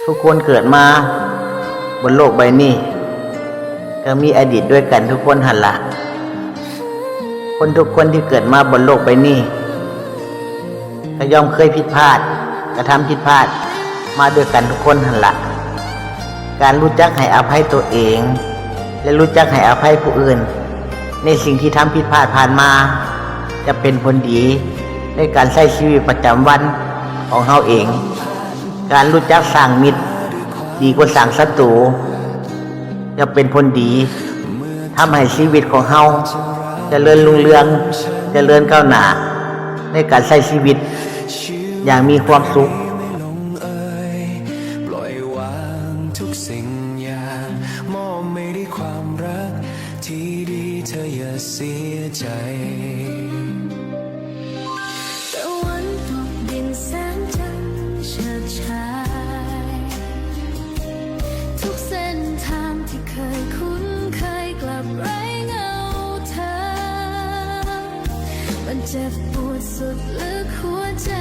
ທຸກຄົນເກີດມາບົນໂລກໃບນີ້ ກໍມີອະດີດດ້ວຍກັນທຸກຄົນຫັ້ນລະ. ຄົນທຸກຄົນທີ່ເກີດມາບົນໂລກໃບນີ້ ກໍຍ່ອມເຄີຍຜິດພາດ, ກະທຳຜິດພາດມາດ້ວຍກັນທຸກຄົນຫັ້ນລະ. ການຮູ້ຈັກໃຫ້ອະໄພຕົວເອງ ແລະ ຮູ້ຈັກໃຫ້ອະໄພຜູ້ອື່ນ ໃນສິ່ງທີ່ທຳຜິດພາດຜ່ານມາ ຈະເປັນຜົນດີໃນການໃຊ້ຊີວິດປະຈຳວັນຂອງເຮົາເອງ. ການຮູ້ຈັກສ້າງມິດດີກວ່າສ້າງສັດຕູ ຈະເປັນຜົນດີ ທຳໃຫ້ຊີວິດຂອງເຮົາຈະເລີນຮຸ່ງເຮືອງ, ຈະເລີນກ້າວໜ້າໃນການໃຊ້ຊີວິດຢ່າງມີຄວາມສຸກ. ปล่อยวางทุกสิ่งอย่าง มอบให้ด้วยความรักที่ดี เธออย่าเสียใจ ตะวันตกดินแสงจันทร์เฉิดฉายทุกเส้นทางที่เคยคุ้นเคยกลับไร้เงาเธอ มันเจ็บปวดสุดลึกหัวใจ